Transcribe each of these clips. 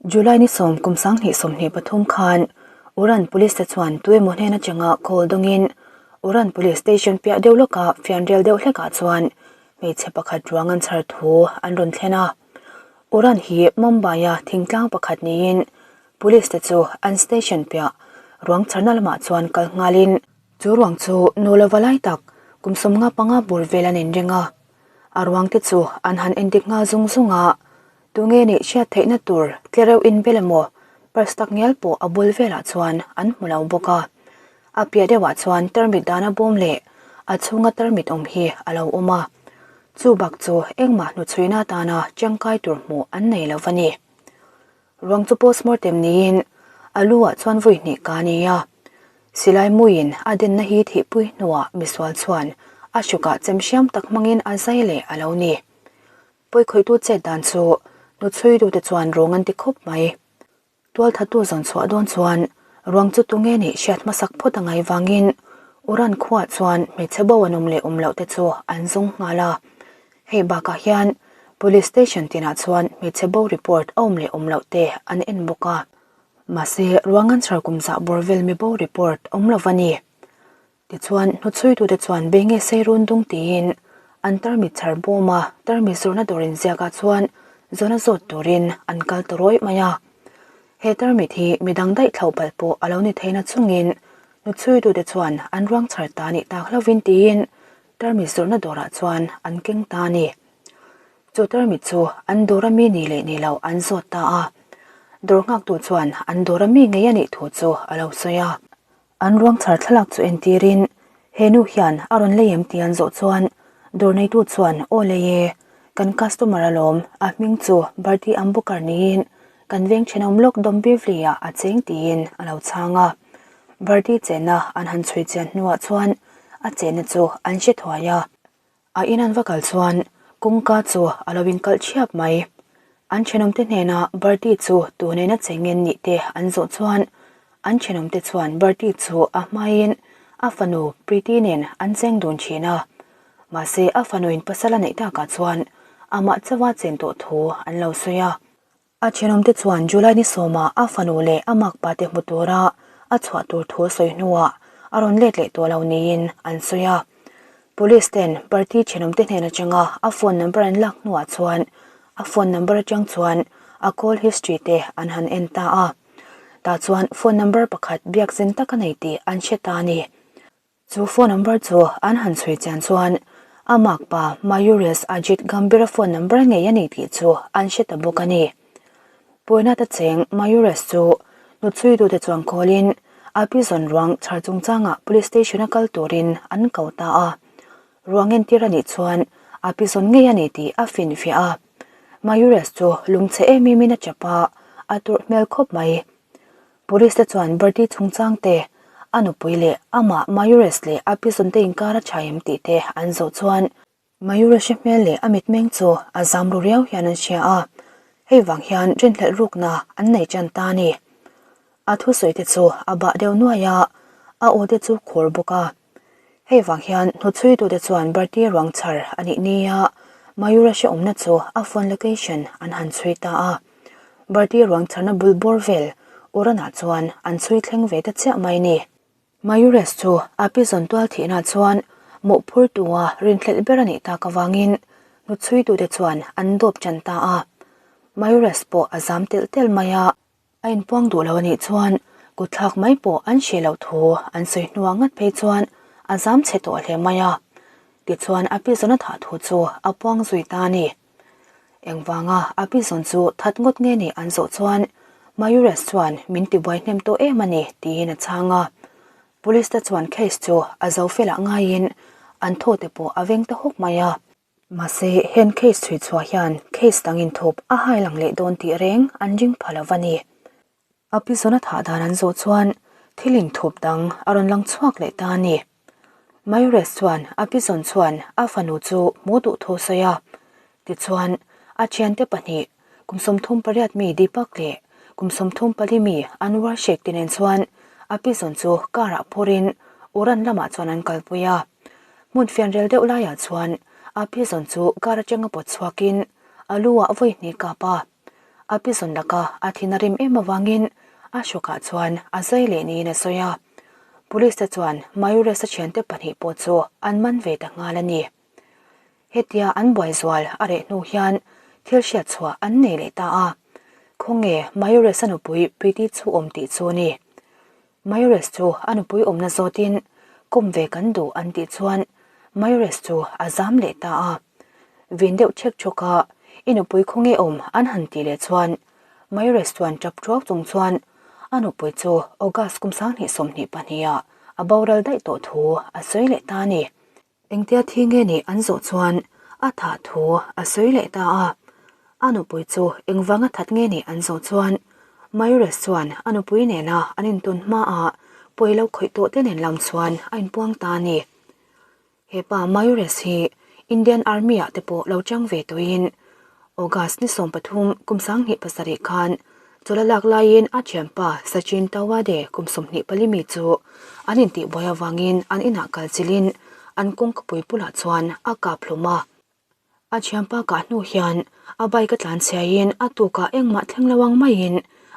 July ni sawm kum 2023 khan Uran Police te chuan tuemaw hnen atanga call dawngin Uran Police Station piah deuh lawka fianrial deuh hlekah chuan hmeichhe pakhat ruang an chhar thu an rawn thlen a. Uran hi Mumbai-a thingtlang pakhat niin Police te chu an station piah ruang chharna lamah chuan kal nghalin chu ruang chu nu lova lai tak kum 15 bur vel an inring a. A ruang te chu an han endik nghal zung zung a. Tunge nih hriat theihna tur tlereuh inbel emaw purse tak ngial pawh a bul velah chuan an hmu lo bawk a. A piah deuhah chuan tarmit dana bawm leh a chhunga tarmit awm hi a lo awm a. Chu bak chu engmah hnuchhuina atana tangkai tur hmuh an nei lo va ni. Ruang chu postmortem niin a lu ah chuan vawi hnih ka ni a. Silai muiin a denna hi thihpui hnuah misual chuan a hrukah chem hriam tak hmangin a zai leh a lo ni. Pawikhawihtu chet dan chu hnuchhuitute chuan ruang an ti khawp mai. Tualthattu zawn chhuah dawn chuan ruang chu tunge nih hriat hmasak phawt a ngai vangin Uran khuaah chuan hmeichhe bo an awm leh awm loh te chu an zawng nghal a. Hei bakah hian Police Station tinah chuan hmeichhe bo report a awm leh awm loh te an en bawk a. Mahse ruang an chhar kum zah bawr vel mi bo report awm lo va ni. Tichuan, hnuchhuitute chuan bei nge sei run dung tiin an tarmit chhar bawm a, tarmit zawrhna dawr inziakah chuan zawhna zawt turin an kal ta rawih mai a. He tarmit hi midang daih thlauh palh pawh a lo ni theihna chungin hnuchhuitute chuan an ruang chhar ta nih tak hlauhin tiin tarmit zawrhna dawrah chuan an keng ta a ni. Chu tarmit chu an dawr a mi ni leh ni lo an zawt ta a. Dawr nghaktu chuan an dawr a mi ngei a nih thu chu a lo sawi a. An ruang chhar thlalak chu entirin, He nu hian a rawn lei em tih an zawh chuan dawr neitu chuan Aw lei e, kan customer alawm, a hming chu Bertie Ambukar niin kan veng thenawm lawk Dombivli-ah a cheng tiin a lo chhang a. Bertie chenna an han chhui chian hnuah chuan a chenna chu an hre thuai a. A in an va kal chuan kawngka chu a lo inkalh thiap mai. An thenawmte hnena Bertie chu tunena cheng en nih te an zawh chuan an thenawmte chuan Bertie chu a hmaiin a fanu Preeti nen an cheng dun thin a. Mahse a fanuin pasal a neih takah chuan amah chauha chen tawh thu an lo sawi a. A thenawmte chuan July ni sawmah a fanu leh a makpa te hmu tura a chhuah tur thu sawi hnuah a rawn let leh tawh lo niin an sawi a. Police ten party thenawmte hnen atanga a phone number an lak hnuah chuan a phone number atang chuan a call history te an han en ta a. Tah chuan phone number pakhat biakzin tak a nei tih an hre ta a ni. Chu phone number chu an han chhui chian chuan a makpa Mayuresh Ajit Gambhir-a phone number ngei a ni tih chu an hre ta bawk a ni. Puinata cheng Mayuresh chu hnuchhuitute chuan call-in a pi zawn ruang chhar chungchangah police station-a kal turin an ko ta a. Ruang entir a nih chuan a pi zawn ngei a ni tih a finfiah a. Mayuresh chu lungchhe em emin a chap a, a turh hmel khawp mai. Police te chuan Bertie chungchang te, a nupui leh amah Mayuresh leh a pizawn te inkar a tha em tih te an zawh chuan Mayuresh-a hmel leh a mitmeng chu a zam ru riau hian an hria a, hei vang hian rinhlelh rukna an nei tan ta a ni. A thusawi te chu a bah deuh nuai a, a aw te chu khur bawk a. Hei vang hian hnuchhuitute chuan Bertie ruang chhar a nih nia Mayuresh-a awmna chu a phone location an han chhui ta a. Bertie ruang chharna bul bawr vel Uranah chuan an chhui thleng ve ta chiah mai ni. Mayuresh chu a pi zawn tual thihna chuan mawhphur tua rinhlelh ber a nih tak avangin hnuchhuitute chuan an dawp tan ta a. Mayuresh pawh a zam telh telh mai a. A inpuang duh lo a nih chuan kutthlak mai pawh an hre loh thu an sawi hnuah ngat phei chuan a zam chhe tawh hle mai a. Tichuan a pi zawn a thah thu chu a puang zui ta a ni. Engvanga a pi zawn chu that ngawt nge nih an zawh chuan Mayuresh chuan min tibuai hnem tawh em a ni tiin a chhang a. Police te chuan case chu a zo felah ngaiin an thaw te pawh a veng ta hawk mai a. Mahse, hen case chhui chhuah hian case dang inthup a hai lang leh dawn tih reng an ring pha lo va ni. A pi zawn a thah dan an zawh chuan thil inthup dang a rawn lang chhuak leh ta a ni. Mayuresh chuan a pi zawn chuan a fanu chu hmu duh thu sawi a. Tichuan, a thiante pahnih, kum 38 mi Deepak leh kum 34 mi Anwar Sheikh te nen chuan a pi zawn chu car ah phurin Uran lamah chuan an kalpui a. Hmun fianrial deuh laiah chuan a pi zawn chu car atanga pawt chhuakin a lu ah vawi hnih kap a. A pi zawn laka a thin a rim em avangin a hrawkah chuan a zai leh niin a sawi a. Police te chuan Mayuresh-a thiante pahnih pawh chu an man ve ta nghal a ni. Hetia an buai zual a reh hnu hian thil hriat chhuah an nei leh ta a. Khawnge Mayuresh-a nupui Preeti chu awm tih chu a ni. Mayuresh chu a nupui awmna zawtin kawm ve kan duh an tih chuan Mayuresh chu a zam leh ta a. Vin deuh chhek chhawk a, I nupui khawnge awm an han tih leh chuan Mayuresh chuan tap thuak chung chuan a nupui chu August kum 2022 ah a boral daih tawh thu a sawi leh ta a ni. Engtia thi nge nih an zawh chuan a thah thu a sawi leh ta a. A nupui chu engvanga that nge nih an zawh chuan Mayuresh chuan a nupui nena an intawn hmaah pawi lo khawih tawh te nen lam chuan a inpuang ta a ni. Hepa Mayuresh hi Indian Army ah te pawh lo chang ve tuiin August ni 13 kum 2007 khan Chawla lak laiin a thianpa Sachin Tawade kum 24 mi chu an intihbuai avangin an inah kal chilhin an kawngkapui bulah chuan a kap hlum a. A thianpa kah hnu hian a bike a tlan chhiaiin a tukah engmah thleng lo ang maiin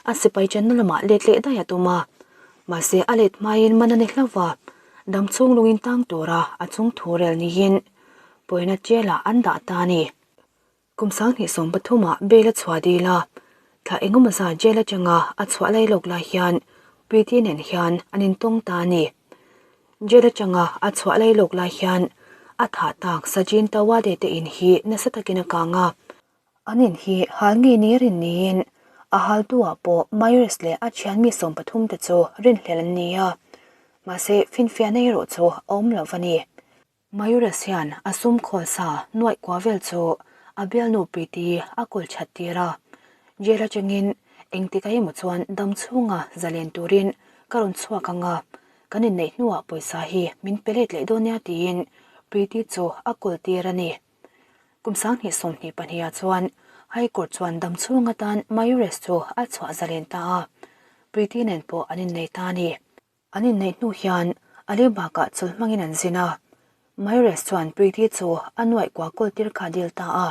a sipai channa lamah let leh daih a tum a. Mahse a let hmain man a ni hlauh va, dam chhung lungin tang tura a chung thu rel niin pawina jail-ah an dah ta a ni. Kum 2013 ah bail a chhuah dil a, thla engemaw zat jail atanga a chhuah lai lawk lai hian Preeti nen hian an intawng ta a ni. Jail atanga a chhuah lai lawk lai hian a thah tak Sachin Tawade te in hi nasa takin a kang a. An in hi hal ngei ni rin niin a haltu ah pawh Myers leh a thian mi 13 te chu rinhlelh an ni a, mahse finfiahna erawh chu a awm lo va ni. Mayuresh hian a sum khawl sa nuaih kua vel chu a bialnu Preeti a kawl that tir a. Jail atangin engtik a emaw chuan dam chhunga zalen turin ka rawn chhuak ang a, kan inneih hnuah pawisa hi min pe let leh dawn nia tiin Preeti chu a kawl tir a ni. Kum 2022 ah chuan High Court chuan dam chhung atan Mayuresh chu a chhuah zalen ta a, Preeti nen pawh an innei ta a ni. An inneih hnu hian Alibag-ah chawlh hmangin an zin a. Mayuresh chuan Preeti chu a nuaih kua kawl tir kha dil ta a.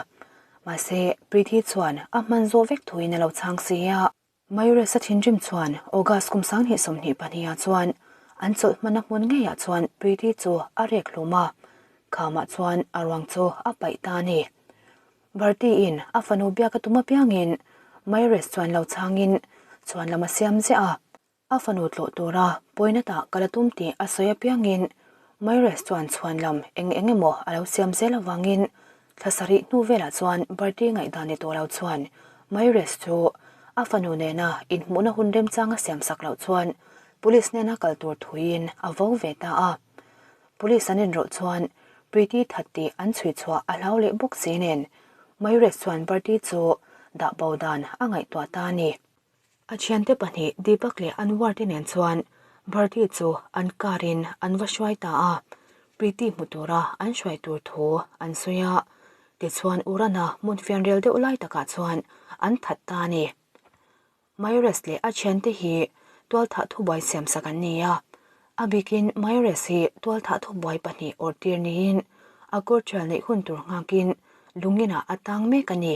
Mahse, Preeti chuan a hman zawh vek thuin a lo chhang si a. Mayuresh-a thinrim chuan August kum 2022 ah chuan an chawlh hmanna hmun ngeiah chuan Preeti chu a rek hlum a, khamah chuan a ruang chu a paih ta a ni. Bharti-in a fanu biak a tum apiangin Mayuresh chuan lo chhangin chuan lam a siam ziah a. A fanu tlawh tura pawina tah kal a tum tih a sawi apiangin Mayuresh chuan chhuan lam eng eng emaw a lo siam zel avangin thla sarih hnu velah chuan Bharti ngaihdan ni tawh lo chuan Mayuresh chu a fanu nena inhmuhna hun remchang a siam sak loh chuan Police hnena kal tur thuiin a vo ve ta a. Police an inrawlh chuan Preeti that tih an chhui chhuah a hlau leh bawk si nen Mayuresh chuan Bharti chu dah bo dan a ngaihtuah ta a ni. A thiante pahnih Deepak leh Anwar te nen chuan Bharti chu an car in an va hruai ta a, Preeti hmu tura an hruai tur thu an sawi a, tichuan Urana hmun fianrial deuh lai takah chuan an that ta a ni. Mayuresh leh a thiante hi tualthah thubuai siamsak an ni a, a bikin Mayuresh hi tualthah thubuai pahnih awrh tir niin a court trial neih hun tur nghakin lungin ah a tang mek a ni.